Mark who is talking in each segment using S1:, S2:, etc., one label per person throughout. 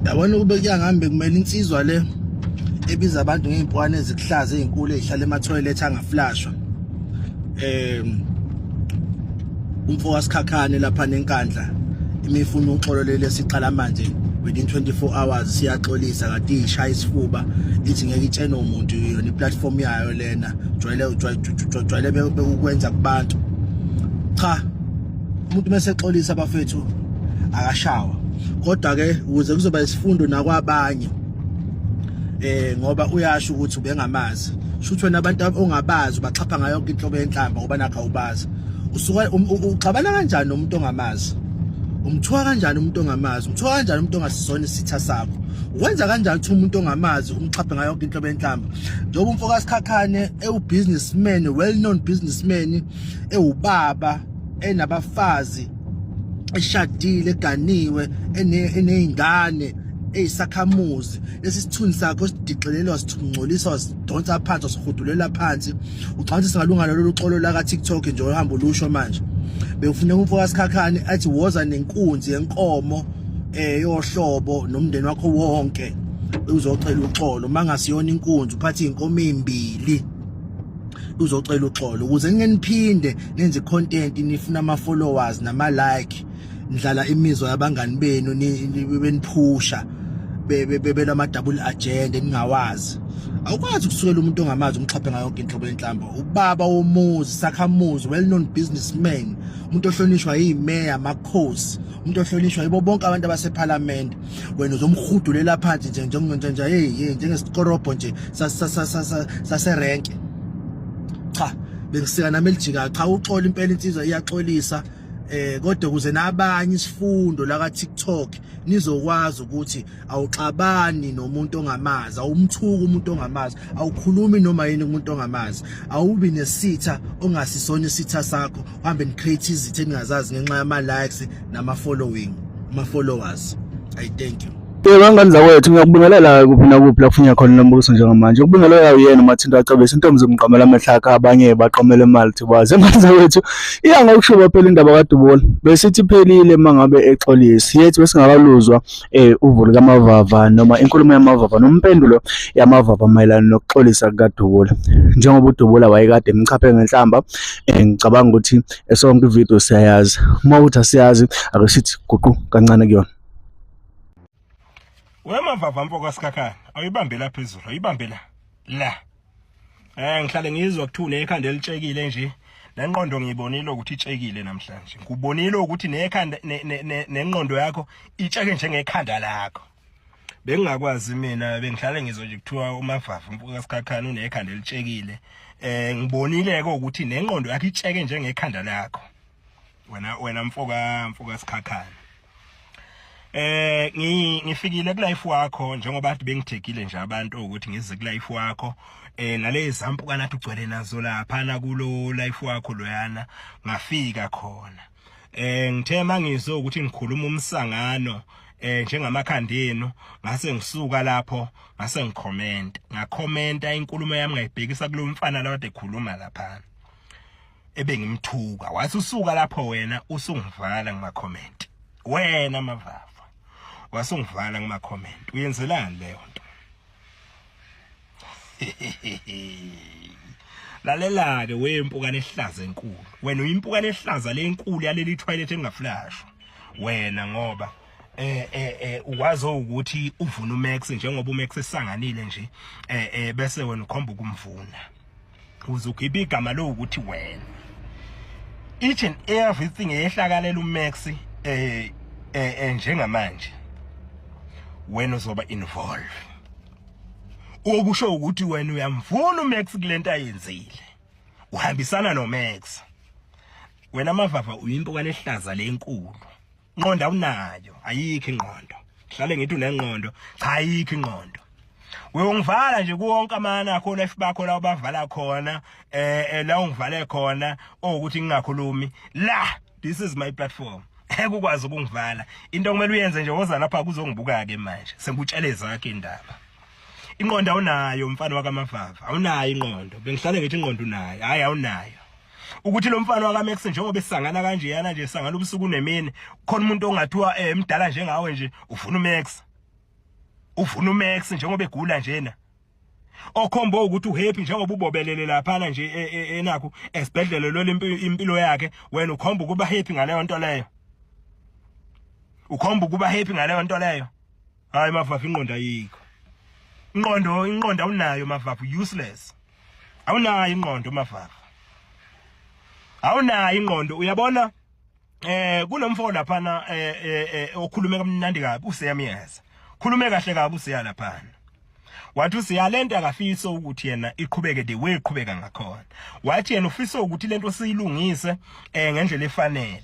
S1: Yabona ukube kuya ngami, bekumele insizwa le ebiza abantu ngey'mpukane ezikuhlaza ey'nkulu ey'hlala emathoyilethi angaflashwa, umfo waSikhakhane lapha neNkandla, imifuna uxolo leli siqala manje within 24 hours siyaxolisa, kade ishaya isifuba ithi ngeke itshene umuntu, yona iplatform yayo lena, jwayele bekukwenza kubantu. Cha, umuntu mase exolisa, abafethu, akashawa, kodwa ke ukuze kuzoba isifundo nakwabanye, ngoba uyasho ukuthi ubengamazi, shuthi wena abantu ongabazi ubaxhapha ngayo yonke inhlobo yenhlamba ngoba nakho awubazi. Usuka uxabana kanjani nomuntu ongamazi? Umthuka kanjani umuntu ongamazi? Umthuka kanjani umuntu ongasizona isitha sakho? Wenza kanjani ukuthi umuntu ongamazi umxhaphe ngayo yonke inhlobo yenhlamba, njengoba umfo kaSikhakhane ewu-businessman, well known businessman, ewubaba, enabafazi, eshadile, eganiwe, eney'ngane, eyisakhamuzi? Lesi sithunzi sakho sidixelelwa, singcolisa, wasidonsa phansi, wasihudulela phansi. Ucabanga ukuthi singalunga lolu xolo la ka-TikTok nje ohamba ulusho manje? Bekufuneka umfo kaSikhakhane athi woza nenkunzi yenkomo yohlobo nomndeni wakho wonke uzocela uxolo. Mangasiyona inkunzi, uphathe inkomo ezimbili uzocela uxolo, ukuze ningeniphinde nenze content nifuna ama followers nama like, nidlala imizwa yabangani benu, beniphusha belama double agenda eningawazi. Awukwazi ukusukela umuntu ongamazi umxhaphe ngayo yonke inhlobo yenhlamba. Ubaba womuzi, sakhamuzi, well known businessman, umuntu ohlonishwa yimeya, amakhosi, umuntu ohlonishwa yibo bonke abantu abasephalamende, wena uzomhudulela phansi nje nje nje, hey hey, njengesikorobho nje saserenke. Cha, bengisika nami elijika. Cha, uxola impela, insizwa iyaxolisa, kodwa kuze nabanye isifundo la ka TikTok nizokwazi ukuthi awuxabani nomuntu ongamazi, awumthuki umuntu ongamazi, awukhulumi noma yini kumuntu ongamazi, awubi nesitha ongasisona isitha sakho, uhambe ni-create izitha eningazazi ngenxa yama likes nama following, ama followers. I thank you.
S2: Yebo, bangani zakwethu, ngiyakubingelela kuphi nakuphi la kufunya khona nombuso njengamanje. Ukubingelela uyena uMathinta Acebese, intombi zomqamela amehlo akhe, abanye baqomela imali thibazi. Ingane zakwethu, iya ngokushuba phela indaba kaDubula. Besithi iphelile uma ngabe exolisa. Yethu besingakaluzwa uvo lukaMavava noma inkulumo yaMavava noma impendulo yaMavava mayelana nokuxolisa kukaDubula. Njengoba uDubula wayekade emchaphe ngenhlamba, ngicabanga ukuthi sonke ividiyo siyayazi. Uma uthi asiyazi, ake sithi guqu kancane kuyona.
S3: Wemavava mfo kaSikhakhane, awuyibambe la phezulu, awuyibambe la. La. Ngihlale ngizwa kuthiwa unekhanda elitshekile nje. Nenqondo ngiyibonile ukuthi itshekile namhlanje. Ngikubonile ukuthi nekhanda nenqondo yakho itsheke njengekhanda lakho. Bengingakwazi mina, bengihlale ngizwa nje kuthiwa uMavava mfo kaSikhakhane unekhanda elitshekile. Ngibonile ke ukuthi nenqondo yakho itsheke njengekhanda lakho. Wena mfoka Sikhakhane. Ngifikile ku life wakho njengoba kade bengithegile nje abantu ukuthi ngize ku life wakho, nalezi zampuka nathi ugcwele nazo lapha na kulo life wakho loyana, ngafika khona. Ngithe mangizwe ukuthi ngikhuluma umsangano njengamakhanda enu, ngase ngisuka lapho, ngase ngikhomenta, ngakhomenta inkulumo yami, ngayibhekisa kulo mfana la kade ekhuluma lapha ebengimthuka. Wathi usuka lapho wena usungivala ngama comment. Wena Mavava, wasungivala ngama comment, uyenzelani leyo nto? Lalela ke wempukane ehlaza enkulu, wena uyimpukane ehlaza lenkulu yaleli toilet engaflashwa wena, ngoba ukwazi ukuthi uvuna uMax njengoba uMax esanganile nje, bese wena ukhomba ukumvuna uze ukhiphe igama lokuthi wena each and everything eyehlakalela uMax njengamanje wena uzoba involve, okusho ukuthi wena uyamvuna uMax kulento ayenzile, uhambisana noMax. Wena Mavava uyimpukane ehlaza lenkulu, inqondo awunayo, ayikho ingqondo. Hlale ngithi unengqondo, cha, ayikho ingqondo. Uyongivala nje kuwonke amana akho life bakho la ubavala khona, la ungivale khona ukuthi ngingakhulumi la. This is my platform, ngeke ukwazi ukungivala. Into okumele uyenze nje, woza lapha kuzongibuka ke manje, sengikutshele zakhe indaba. Inqondo awunayo, mfana wakaMavava, awunayo ingqondo. Bengihlale ngithi ingqondo unayo, hayi, awunayo. Ukuthi lo mfana wakaMax njengoba esangana kanje yana nje, sangana ubusuku nemini, khona umuntu ongathiwa mdala njengawe nje ufuna uMax. Uvuna uMax njengoba egula njena. Okhomba ukuthi uhappy njengoba ubobelele laphana nje e, e, enakho esibhedlela lwela impilo yakhe, wena ukhomba ukuba happy ngaleyo nto leyo. Ukhomba ukuba happy ngaleyo nto leyo. Hayi Mavavu, ingqondo ayikho. Ingqondo awunayo Mavavu, useless. Awunayo ingqondo Mavavu. Awunayo ingqondo, uyabona? Kunomfo laphana okhulume kamnandi kabi uSiyamiyeza. Khulume kahle kabi uSiya laphana. Wathi uSiya lento akafisa ukuthi yena iqhubeke the way iqhubeka ngakhona. Wathi yena ufisa ukuthi lento siyilungise ngendlela efanele.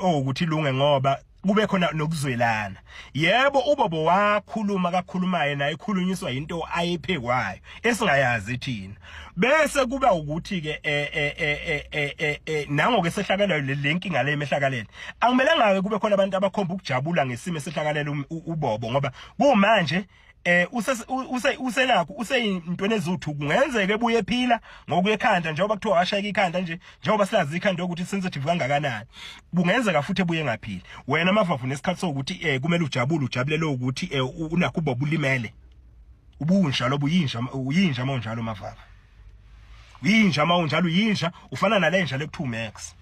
S3: Ukuthi ilunge ngoba kube khona nokuzwelana. Yebo, uBobo wakhuluma kakhulumayo naye ekhulunyiswa into ayiphekwayo esingayazi thina. Bese kuba ukuthi ke nangoke sehlakalelo le nkinga le emehlakalele. Akumelanga ke kube khona abantu abakhomba ukujabula ngesimo esehlakalele uBobo, ngoba kumanje use usenakho useyintweni ezuthu, kungenzeka ebuye ephila ngokuya ekhanda njengoba kuthiwa washayeka ikhanda nje, njengoba silazi ikhanda ukuthi sensitive kangakanani, kungenzeka futhi ebuye engaphili. Wena Mavavu nesikhathi sokuthi kumele ujabule, ujabulele ukuthi unakho uBobo ulimele. Ubunja lobu, uyinja, uyinja mawunjalo Mavavu, uyinja mawunjalo, uyinja, ufana nalenja lekuthiwa Max.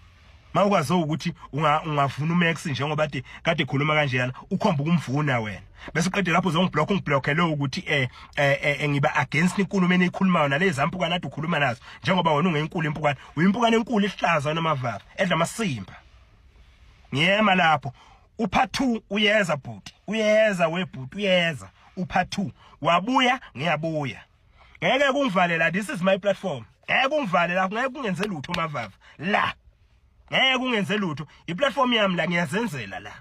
S3: Mawukwazi ukuthi ungavuna uMax njengoba kade ekhuluma kanjeyana, ukhomba ukumvuna wena, bese uqede lapho uzongiblock, ungiblockele ukuthi ngiba against inkulumo enikhulumayo nalezi zampukane ade ukhuluma nazo, njengoba wena ungenkulu impukane, uyimpukane enkulu ihlaza wena Mavava edla amasimba. Ngiyema lapho. Upart 2 uyeza bhuti, uyeza webhuti, uyeza upart 2. Wabuya, ngiyabuya. Ngeke kungivalela, this is my platform. Ngeke kungivalela, ngeke kungenze lutho Mavava la, ngeke kungenze lutho. Iplatform yami la, ngiyazenzela la.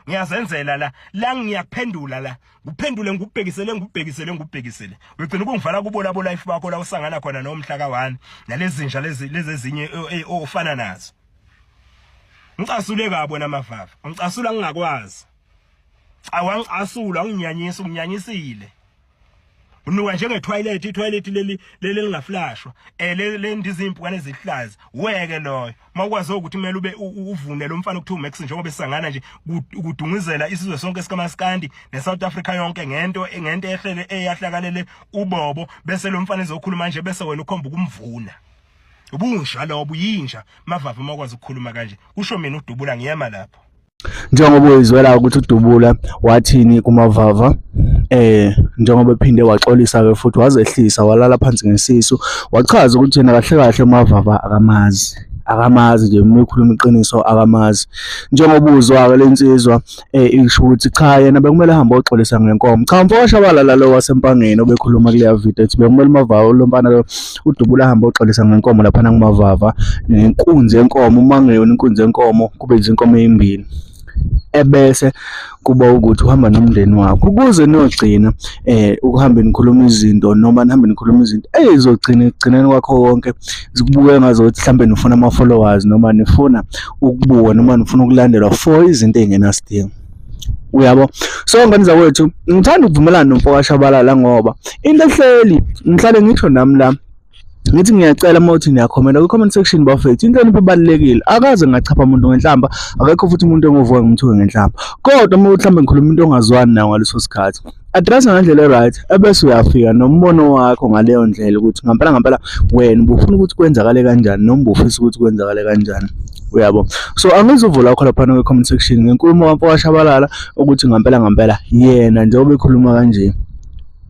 S3: Ngiyazenzela la, la ngiyakuphendula la, nguphendule, ngikubhekisele, ngikubhekisele, ngikubhekisele. Ugcina ukungivala kubo labo life bakho la usangana khona nomhla ka1 nalezinja lezi ezinye ofana nazo. Ngicasule kabi wena Mavava, ngicasula ngingakwazi. Awangicasula, unginyanyisa, unginyanyisile. Unuka njenge toilet, itoilet leli lingaflashwa. Le ndizimpukane ezihlaza. Weke loyo. Mawukwazi ukuthi kumele ube uvune lo mfana okuthiwa uMax njengoba esangana nje ukudunguzela isizwe sonke sikaMaskandi neSouth Africa yonke ngento ehlele eyahlakalele uBobo, bese lo mfana ezokhuluma nje, bese wena ukhomba ukumvuna. Ubunja lobo, uyinja Mavava uma ukwazi ukukhuluma kanje. Kusho mina uDubula, ngiyema lapho.
S2: Njengoba uyizwela ukuthi uDubula wathini kuMavava, njengoba ephinde waxolisa ke futhi wazehlisa, walala phansi ngesisu, wachaza ukuthi yena kahle kahle uMavava akamazi, akamazi nje, uma ekhuluma iqiniso akamazi. Njengoba uzwa-ke le nsizwa isho ukuthi cha, yena bekumele ahambe oxolisa ngenkomo. Cha, mfo kaShabalala lo waseMpangeni obekhuluma kuleya video ethi bekumele uMavava, lo mfana lo uDubula, ahambe oxolisa ngenkomo laphana kuMavava, nenkunzi yenkomo, uma kungeyona inkunzi yenkomo kube izinkomo ezimbili, ebese kuba ukuthi uhamba nomndeni wakho ukuze niyogcina ukuhambe nikhuluma izinto, noma nihambe nikhuluma izinto ey'zogcina ekugcineni kwakho konke zikubuke ngazuthi mhlambe nifuna ama-followers, noma nifuna ukubukwa, noma nifuna ukulandelwa for izinto ey'ngenasidingo, uyabo. So ngane zakwethu, ngithanda ukuvumelana nomfo kaShabalala, ngoba into ehleli ngihlale ngisho nami la, ngithi ngiyacela uma uthi niyakhomenta kwi-comment section, bafethu, inhlonipho ibalulekile. Akaze ngachapha umuntu ngenhlamba, akekho futhi umuntu engovuka ngimthuke ngenhlamba, kodwa uma uthi mhlawumbe ngikhuluma into ongazwani nayo ngaleso sikhathi, address ngendlela e-right, ebese uyafika nombono wakho ngaleyo ndlela ukuthi ngampela ngampela wena ubufuna ukuthi kwenzakale kanjani, noma ubufisa ukuthi kwenzakale kanjani, uyabo. So angizuvula lakho laphana kwi-comment section ngenkulumo kamfo kaShabalala ukuthi ngampela ngampela yena njengoba ekhuluma kanje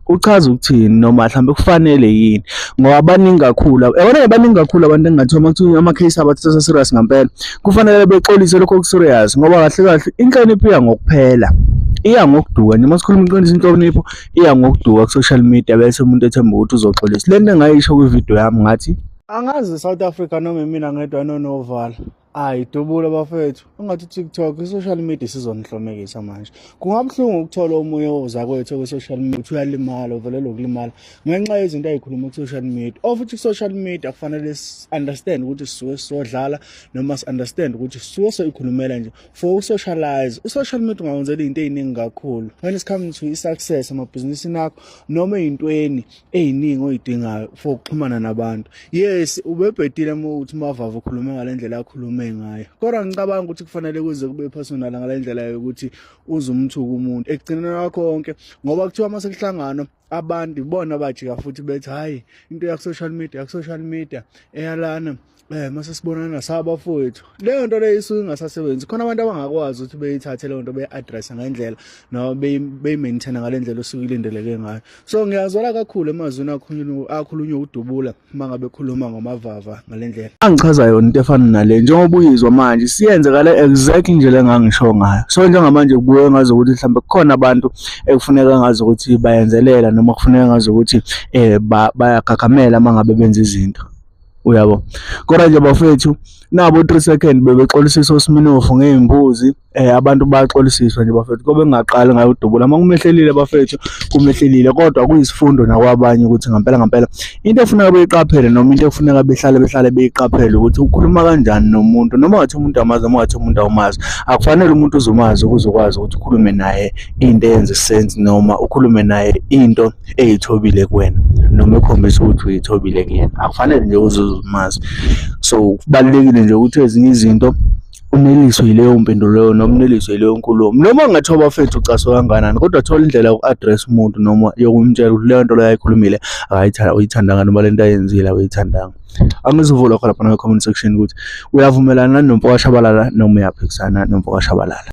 S2: uchaza ukuthini, noma mhlawumbe kufanele yini, ngoba baningi kakhulu, yabona, baningi kakhulu abantu engingathiwa uma kuthiwa ama-case abo athatha serious ngampela, kufanele bexolise lokho oku-serious, ngoba kahle kahle inhlonipho iya ngokuphela, iya ngokuduka nje. Uma sikhuluma iqiniso, inhlonipho iya ngokuduka ku-social media, bese umuntu ethemba ukuthi uzoxolisa. Le nto engayisho kwividiyo yami, ngathi angazi South Africa noma imina ngedwa nonovala. Ayi Dubula bafethu, ungathi TikTok, i-social media isizonihlomekisa manje. Kungabuhlungu ukuthola omunye ozakwethu kwi-social media ukuthi uyalimala, uvelelwa ukulimala ngenxa yezinto ayikhuluma ku-social media. Of which social media kufanele understand ukuthi sisuke sizodlala, noma si-understand ukuthi sisuke soyikhulumela nje for usocialize. U-social media ungawenzela izinto eziningi kakhulu. When it's coming to i-success emabhizinisini akho noma ey'ntweni ey'ningi oy'dingayo for ukuxhumana nabantu. Yes, ubebhedile uma uthi uMavava ukhulume ngale ndlela akhulume. akhulume ngayo. Kodwa ngicabanga ukuthi kufanele kuze kube personal ngale ndlela yokuthi uze umthuke umuntu ekugcineni kwakho konke, ngoba kuthiwa uma sekuhlanganwa abantu ibona bajika futhi bethi hayi into ya social media, ya social media eyalana mase sibonana sabafowethu. Leyo nto leyo isuke ingasasebenzi. Khona abantu abangakwazi ukuthi beyithathe leyo nto beyi-address ngendlela noma beyi-maintain ngale ndlela osuke ilindeleke ngayo. So ngiyazwela kakhulu emazwini akhulunywa uDubula uma ngabe ekhuluma ngoMavava ngale ndlela. Angichaza yona into efana nale njengoba uyizwa manje siyenzeka le exactly nje le ngangisho ngayo. So njengamanje kubuye ngazi ukuthi mhlawumbe kukhona abantu ekufuneka ngazi ukuthi bayenzelela noma kufuneka ngazi ukuthi bayagagamela uma ngabe benza izinto. Uyabo. Kodwa nje bafethu nabo 3 second bebexolisisa uSminofu ngey'mbuzi, abantu baxolisiswa nje bafethu, kobe ngingaqali ngayo uDubula. Uma kumehlelile bafethu kumehlelile, kodwa kuyisifundo nakwabanye ukuthi ngampela ngampela into efuneka beyiqaphele noma into ekufuneka behlale beyiqaphele ukuthi ukhuluma kanjani nomuntu, noma ngathi umuntu amazi noma ngathi umuntu awumazi. Akufanele umuntu uzomazi ukuze ukwazi ukuthi ukhulume naye into eyenza sense noma ukhulume naye into eyithobile kuwena noma ekhombisa ukuthi uyithobile kuyena. Akufanele nje uze umazi. So kubalulekile nje ukuthi ezinye izinto uneliswe yileyo mpendulo leyo noma uneliswe yileyo nkulumo, noma kungathiwa bafethu ucaswe kangakanani, kodwa thola indlela yoku-address umuntu noma yokumtshela ukuthi leyo nto leyo ayikhulumile akayithandanga noma lento ayenzile awuyithandanga. Angizuvula khona lapha comment section ukuthi uyavumelana nomfo kaShabalala noma uyaphikisana nomfo kaShabalala.